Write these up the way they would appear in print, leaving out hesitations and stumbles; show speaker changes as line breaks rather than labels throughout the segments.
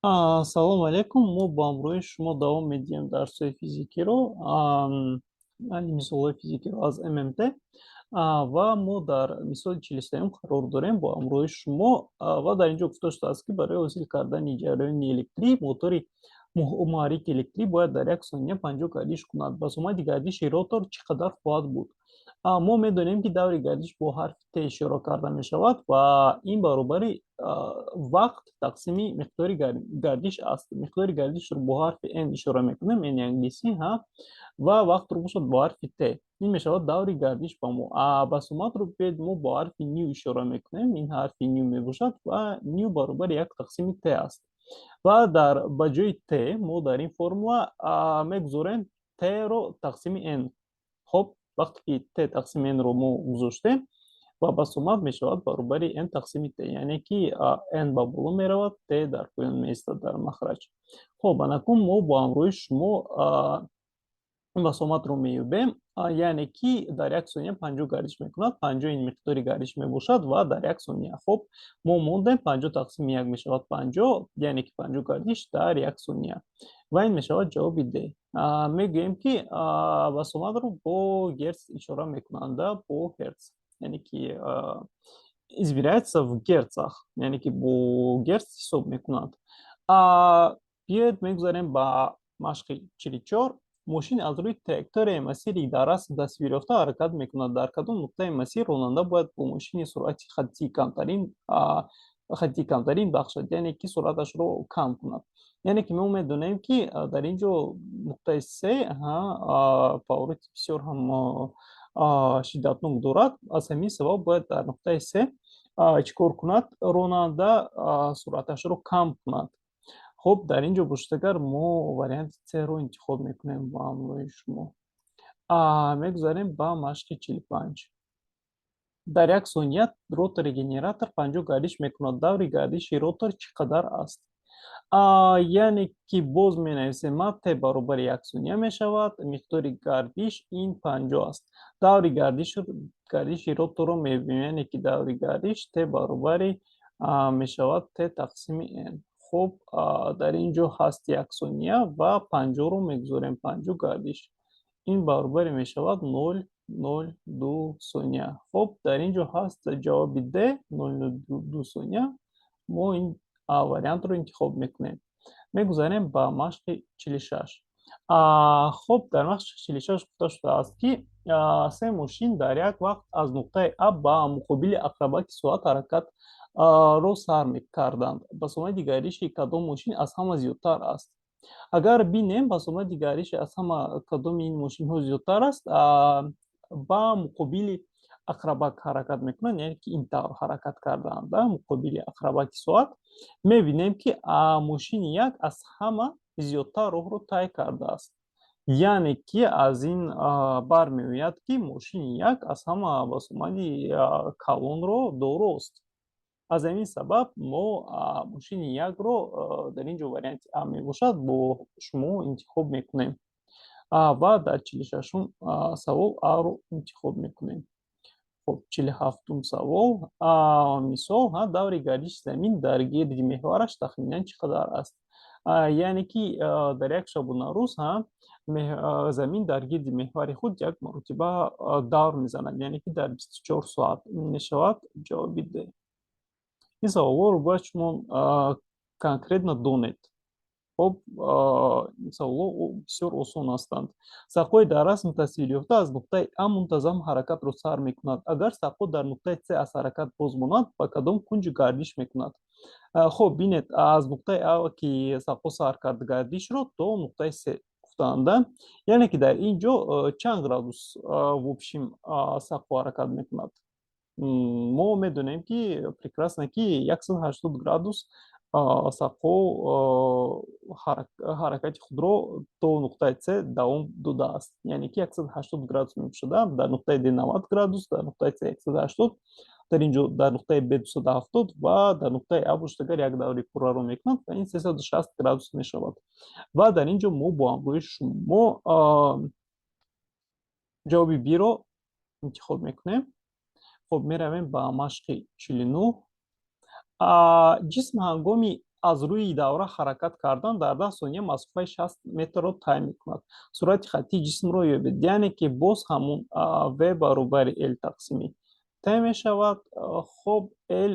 Салому алейкум. Мо бо ҳамроҳи шумо давом медиҳем дарсҳои физикиро, яъне мисолҳои физикиро аз ММТ. Ва мо дар мисоли 43-юм қарор дорем бо ҳамроҳи шумо ва дар ин ҷо гуфта шудааст, ки барои ҳосил кардани ҷараёни электрӣ мотори муҳаррики электрӣ бояд дар як сония 50 гардиш кунад. Басомади гардиши ротор чӣ қадар хоҳад буд? Мо медонем, ки даври гардиш бо ҳарфи Т ишора карда мешавад ва ин баробари вақт тақсими миқдори гардиш аст. Миқдори гардишро бо ҳарфи N ишора мекунем, N англисӣ, ҳа, ва вақтро бошад бо ҳарфи Т. Ин мешавад даври гардиш ба мо. Басомадро биёед, мо бо ҳарфи ню ишора мекунем. Ин ҳарфи ню мебошад ва ню баробари як тақсими Т аст. Ва дар ба ҷои Т мо дар ин формула мегузорем Т-ро тақсими N. Хоб, вақте ки Т тақсими N-ро мо гузоштем ва басомад мешавад баробари N тақсими Т, яъне ки N ба боло меравад, Т дар поён меистад дар махраҷ. Хоб, анакун мо бо ҳамроҳи шумо басомадро меёбем, яъне ки дар як сония 50 гардиш мекунад, 50 ин миқдори гардиш мебошад ва дар як сония. Хоб, мо мондем, 50 тақсими як мешавад 50, яъне ки 50 гардиш дар як сония. Ва ин мешавад ҷавоби Д. Мегӯем, ки басомадро бо герц ишора мекунанд, бо герц, яъне ки измеряется в герцах, яъне ки бо герц ҳисоб мекунанд. Биёед, мегузарем ба машқи 44. Мошин аз рӯи траекторияи масири дар расм тасвирёфта ҳаракат мекунад. Дар кадом нуқтаи масир ронанда бояд бо мошини суръати хаттии камтарин бахшад, яъне ки суръаташро кам кунад? Яъне ки мо медонем, ки дар ин ҷо нуқтаи се повороти бисёр ҳам шиддатнок дорад. Аз ҳамин сабаб бояд дар нуқтаи се чӣ кор кунад ронанда? Суръаташро кам кунад. Хуб, дар ин ҷо бошад, агар мо варианти С-ро интихоб мекунем бо ҳамроҳи шумо. Мегузарем ба машқи 45. Дар як сония ротори генератор 50 гардиш мекунад. Даври гардиши ротор чӣ қадар аст? Яъне ки боз менависем, ма т баробари як сония мешавад, миқдори гардиш ин 50 аст. Даври гардиши роторро мебинем, яъне ки даври гардиш т баробари мешавад т тақсими n. Хуб, дар ин ҷо ҳаст як сония ва 50-ро мегузорем, 50 гардиш. Ин баробари мешавад 0,02 сония. Хуб, дар ин ҷо ҳаст ҷавоби Д, 0,02 сония. Мо ин вариантро интихоб мекунем. Мегузарем ба машқи 46. Хуб, дар машқи 46 гуфта шудааст, ки се мошин дар як вақт аз нуқтаи А ба муқобили ақрабаки соат ҳаракат ро сар мекарданд. Басомади гардиши кадом мошин аз ҳама зиёдтар аст? Агар бинем, басомади гардиши аз ҳама кадоми ин мошинҳо зиёдтар аст, ба муқобили ақрабак ҳаракат мекунанд, яъне ки ин тавр ҳаракат кардаанд ба муқобили ақрабаки соат. Мебинем, ки мошини як аз ҳама зиёдтар роҳро тай кардааст, яъне ки аз ин бармеояд, ки мошини як аз ҳама басомади калонро дорост. Аз ҳамин сабаб мо мошини якро, дар ин ҷо варианти А мебошад, бо шумо интихоб мекунем ва дар 46-ум савол Аро интихоб мекунем. Хуб, 47-ум савол, мисол: даври гардиши Замин дар гирди меҳвараш тахминан чӣ қадар аст? Яъне ки дар як шабонарӯз Замин дар гирди меҳвари худ як маротиба давр мезанад, яъне ки дар 24 соат. Мешавад ҷавоби Д. Ин саволҳоро бояд шумо конкретно донед. Хоб, ин саволҳо бисёр осон ҳастанд. Сақои дар расм тасвирёфта аз нуқтаи А мунтазам ҳаракатро сар мекунад. Агар сақо дар нуқтаи С аз ҳаракат боз монад, ба кадом кунҷ гардиш мекунад? Хоб, бинед, аз нуқтаи А ки сақо сар кард гардишро, то нуқтаи С гуфтаанда, яъне ки дар ин ҷо чанд градус в общем сақо ҳаракат мекунад? Мо медонем, ки прекрасно, ки 180 градус сақо ҳаракати худро то нуқтаи С давом додааст, яъне ки 180 градус мебошад. Дар нуқтаи Д 90 градус, дар нуқтаи С 180, дар ин ҷо дар нуқтаи Б 270 ва дар нуқтаи А бошад, агар як даври пурраро мекунад ва ин 360 градус мешавад. Ва дар ин ҷо мо бо ҳамроҳи шумо ҷавоби Б-ро интихоб мекунем. Хуб, меравем ба машқи 49. Ҷисм ҳангоми Аз рӯи давра ҳаракат кардан дар 10 сония масофаи 60 метрро тай мекунад. Суръати хаттии ҷисмро ёбед. Яъне ки боз ҳамун v баробари l тақсими t мешавад. Хоб, l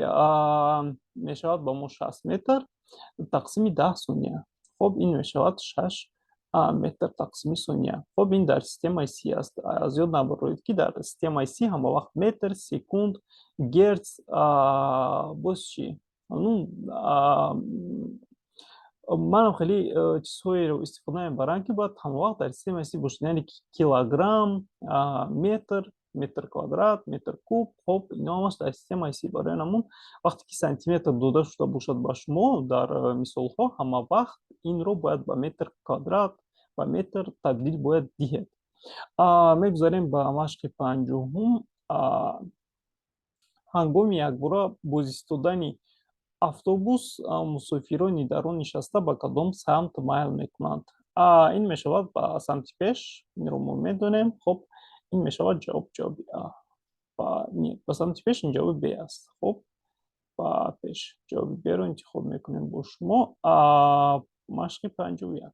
мешавад ба мо 60 метр тақсими 10 сония. Хоб, ин мешавад 6 метр тақсими сония. Хоб, ин дар системаи СИ аст. Аз ёд набароед, ки дар системаи СИ ҳама вақт метр, секунд, герц, боз чӣ? Ну, манам хеле чизҳоеро истифода мебарам, ки бояд ҳамавақт дар системаи СИ бошад, яъне килограмм, метр, метр квадрат, метр куб. Хоб, ино ҳамаш дар системаи СИ. Барои ҳамун вақте ки сантиметр дода шуда бошад ба шумо дар мисолҳо, ҳама вақт инро бояд ба метр квадрат, ба метр табдил бояд диҳед. Мегузарем ба машқи 50-ум. Ҳангоми якбора бозистодани автобус мусофирони дар он нишаста ба кадом самт майл мекунанд? Ин мешавад ба самти пеш, инро мо медонем. Хоб, ин мешавад ҷавоб, ҷавоби а. Ба самти пеш, ин ҷавоби б аст. Хоб, ба пеш, ҷавоби б-ро интихоб мекунем бо шумо. Машқи 51.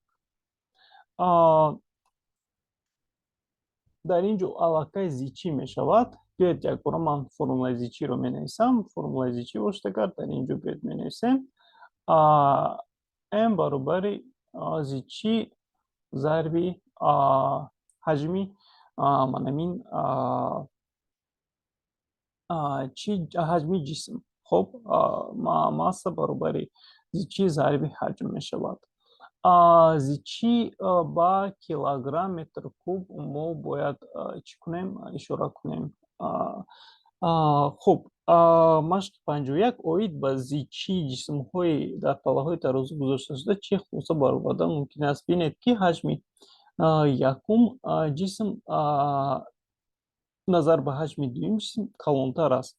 Дар ин ҷо аллакай зичӣ мешавад. Биёед, якбора ман формулаи зичиро менависам. Формулаи зичӣ бошад агар, дар ин ҷо биёед, менависем: м баробари зичӣ зарби ҳаҷми манамин чи, ҳаҷми ҷисм. Хоб, масса баробари зичӣ зарби ҳаҷм мешавад. Зичӣ ба килограмм метр куб мо бояд чӣ кунем? Ишора кунем. Хуб, машқи 51: оид ба зичии ҷисмҳои дар паллаҳои тарозу гузошташуда чӣ хулоса баровардан мумкин аст? Бинед, ки ҳаҷми якум ҷисм назар ба ҳаҷми дуюм ҷисм калонтар аст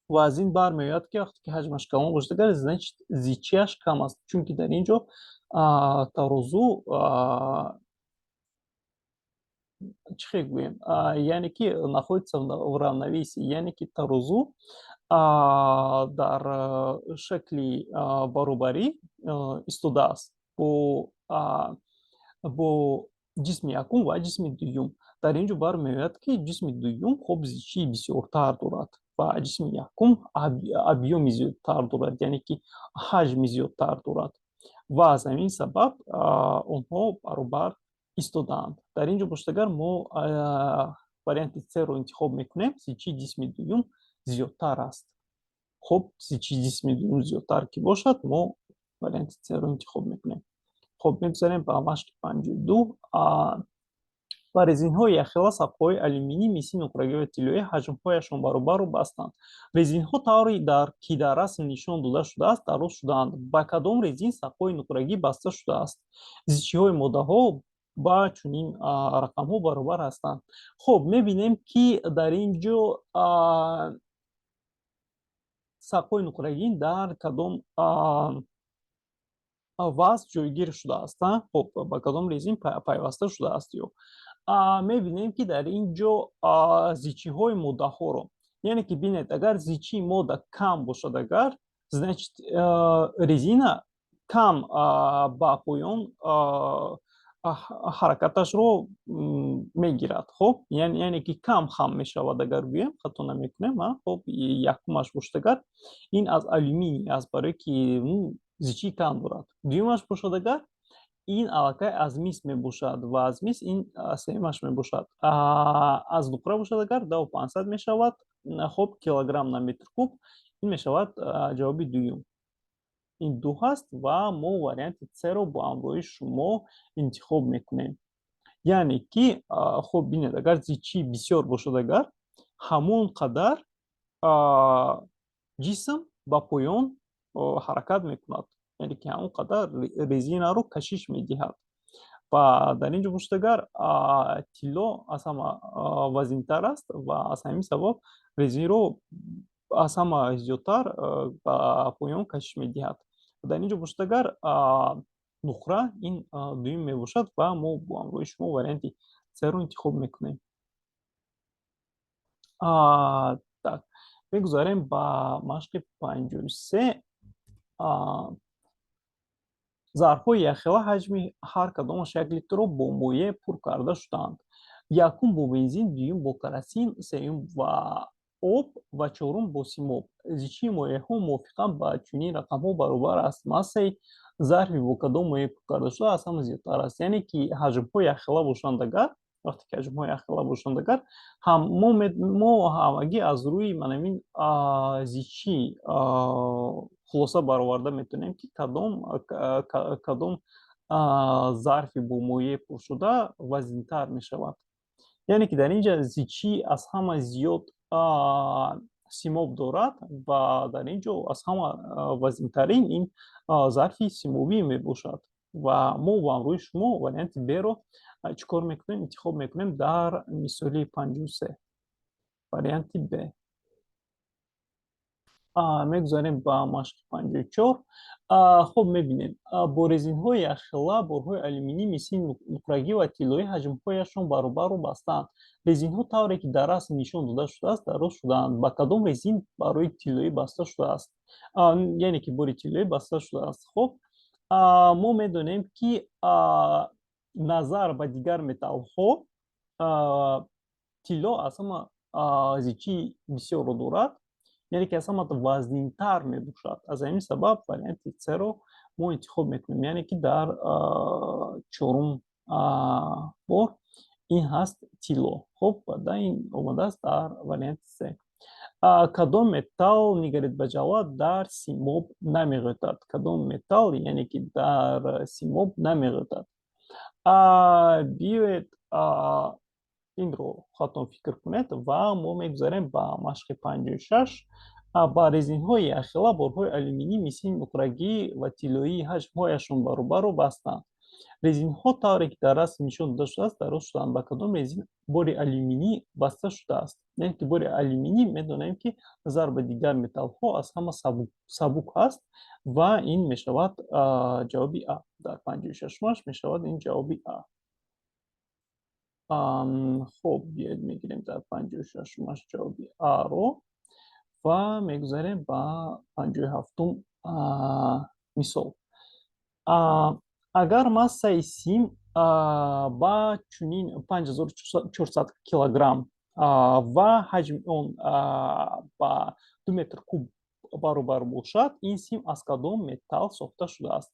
ва аз ин бармеояд, ки вақте ки ҳаҷмаш калон бошад агар, значит, зичиаш кам аст, чунки дар ин ҷо тарозу, чӣ хел гӯем, яъне ки находится в равновесии, яъне ки тарозу дар шакли баробарӣ истодааст бо ҷисми якум ва ҷисми дуюм. Дар ин ҷо бармеояд, ки ҷисми дуюм, хоб, зичии бисёртар дорад ва ҷисми якум объёми зиёдтар дорад, яъне ки ҳаҷми зиёдтар дорад, ва аз ҳамин сабаб онҳо баробар истодаанд. Дар ин ҷо бошад агар, мо варианти С-ро интихоб мекунем. Зичии ҷисми дуюм зиёдтар аст. Хуб, зичии ҷисми дуюм зиёдтар ки бошад, мо варианти С-ро интихоб мекунем. Хуб, мегузарем ба машқи 52. Ба резинҳои якхела сақфҳои алюминӣ, мисӣ, нуқрагӣ ва тиллоӣ ҳаҷмҳояшон баробарро бастанд. Резинҳо тавре ки дар расм нишон дода шудааст, дароз шудаанд. Ба кадом резин сақфҳои нуқрагӣ баста шудааст? Зичиҳои моддаҳо ба чунин рақамҳо баробар ҳастанд. Хуб, мебинем, ки дар ин ҷо сақфҳои нуқрагин дар кадом вазн ҷойгир шудааст. Хуб, ба кадом резин пайваста шудааст ё мебинем, ки дар ин ҷо зичиҳои моддаҳоро, яъне ки бинед, агар зичии модда кам бошад агар, значит, резина кам ба поён ҳаракаташро мегирад. Хуб, яъне ки кам хам мешавад, агар гӯем, хато намекунем. Хуб, якумаш бошад агар, ин аз алюминий аст, барое ки зичии кам дорад. Дуюмаш бошад агар, ин аллакай аз мис мебошад ва аз мис ин сеюмаш мебошад. Аз нуқра бошад агар, 10 500 мешавад, хоб, килограмм на метр куб. Ин мешавад ҷавоби дуюм, ин ду ҳаст ва мо варианти С-ро бо ҳамроҳи шумо интихоб мекунем. Яъне ки, хуб, бинед, агар зичӣ бисёр бошад агар, ҳамон қадар ҷисм ба поён ҳаракат мекунад, яъне ки ҳамон қадар резинаро кашиш медиҳад. Ва дар ин ҷо бошад агар, тилло аз ҳама вазнинтар аст ва аз ҳамин сабаб резинро аз ҳама зиёдтар ба поён кашиш медиҳад. Дар ин ҷо бошад агар, нуқра ин дуюм мебошад ва мо бо ҳамроҳи шумо варианти С-ро интихоб мекунем. Так, мегузарем ба машқи 53. Зарфҳои якхела ҳаҷми ҳар кадомаш 1 литрро бо моеъ пур карда шудаанд. Якум бо бензин, дуюм бо керосин, сеюм ва об ва чорум бо симоб. Зичии моеъҳо мувофиқан ба чунин рақамҳо баробар аст. Массаи зарфи бо кадом моеъ пур карда шуда аз ҳама зиёдтар аст? Яъне ки ҳаҷмҳо якхела бошанд агар, вақте ки ҳаҷмҳо якхела бошанд агар, ҳам мо ҳамагӣ аз рӯи манамин зичӣ хулоса бароварда метавонем, ки кадом зарфи бо моеъ пуршуда вазнинтар мешавад. Яъне ки дар ин ҷа зичӣ аз ҳама зиёд симоб дорад ва дар ин ҷо аз ҳама вазнинтарин ин зарфи симобӣ мебошад. Ва мо бо ҳамроҳи шумо варианти Б-ро чӣ кор мекунем? Интихоб мекунем дар мисоли 53, варианти Б. Мегузарем ба машқи 54. Хуб, мебинем: бо резинҳои якхела борҳои алюминӣ, мисӣ, нуқрагӣ ва тиллоӣ ҳаҷмҳояшон баробарро бастаанд. Резинҳо тавре ки дар расм нишон дода шудааст, дароз шудаанд. Ба кадом резин барои тиллоӣ баста шудааст, яъне ки бори тиллоӣ баста шудааст? Хуб, мо медонем, ки назар ба дигар металлҳо тилло аз ҳама зичии бисёрро дорад, яъне ки аз ҳама вазнинтар мебошад. Аз ҳамин сабаб варианти С-ро мо интихоб мекунем, яъне ки дар чорум бор ин ҳаст тилло. Хуб, да, ин омадааст дар варианти С. Кадом металл, нигаред ба ҷавоб, дар симоб намеғӯтад? Кадом металл, яъне ки дар симоб намеғӯтад? Биёед, инро худатон фикр кунед ва мо мегузарем ба машқи 56. Ба резинҳои якхела борҳои алюминӣ, мисӣ, нуқрагӣ ва тиллоӣ ҳаҷмҳояшон баробарро бастанд. Резинҳо тавре ки дар расм нишон дода шудааст, дароз шудаанд. Ба кадом резин бори алюминӣ баста шудааст? Яъне ки бори алюминӣ, медонем, ки назар ба дигар металлҳо аз ҳама сабук ҳаст ва ин мешавад ҷавоби А. Дар 56-умаш мешавад ин ҷавоби А. Хуб, биёед, мегирем дар 56-умаш ҷавоби Аро ва мегузарем ба 57-ум мисол. Агар массаи сим ба чунин 5400 килограмм ва ҳаҷми он ба 2 метр куб баробар бошад, ин сим аз кадом металл сохта шудааст?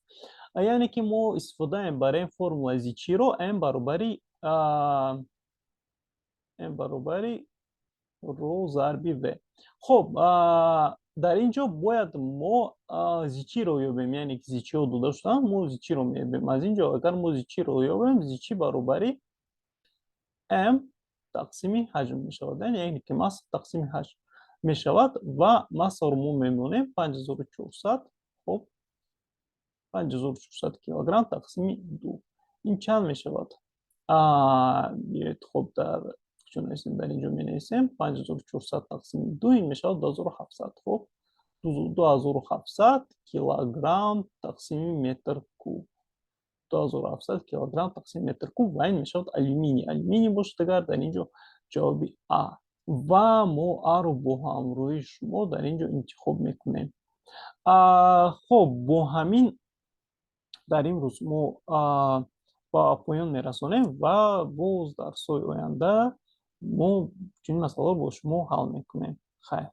Яъне ки мо истифода мебарем формулаи зичиро: м баробари ро зарби в. Хуб, дар ин ҷо бояд мо зичиро ёбем, яъне ки зичиҳо дода шудаанд, мо зичиро меёбем. Аз ин ҷо агар мо зичиро ёбем, зичӣ баробари м тақсими ҳаҷм мешавад, яъне ки масса тақсими ҳаҷм мешавад. Ва массаро мо мемонем 5400. Хуб, 5400 килограмм тақсими 2, ин чанд мешавад? Биёед, хуб, дар чун нависем, дар ин ҷо менависем: 5400 тақсими 2, ин мешавад 2700. Хуб, 2700 килограмм тақсими метр куб, 2700 килограмм тақсими метр куб, ва ин мешавад алюминий. Алюминий бошад агар, дар ин ҷо ҷавоби А ва мо Аро бо ҳамроҳии шумо дар ин ҷо интихоб мекунем. Хуб, бо ҳамин дар имрӯз мо ба поён мерасонем ва боз дарсҳои оянда мо чунин масъаларо бо шумо ҳал мекунем. Хайр.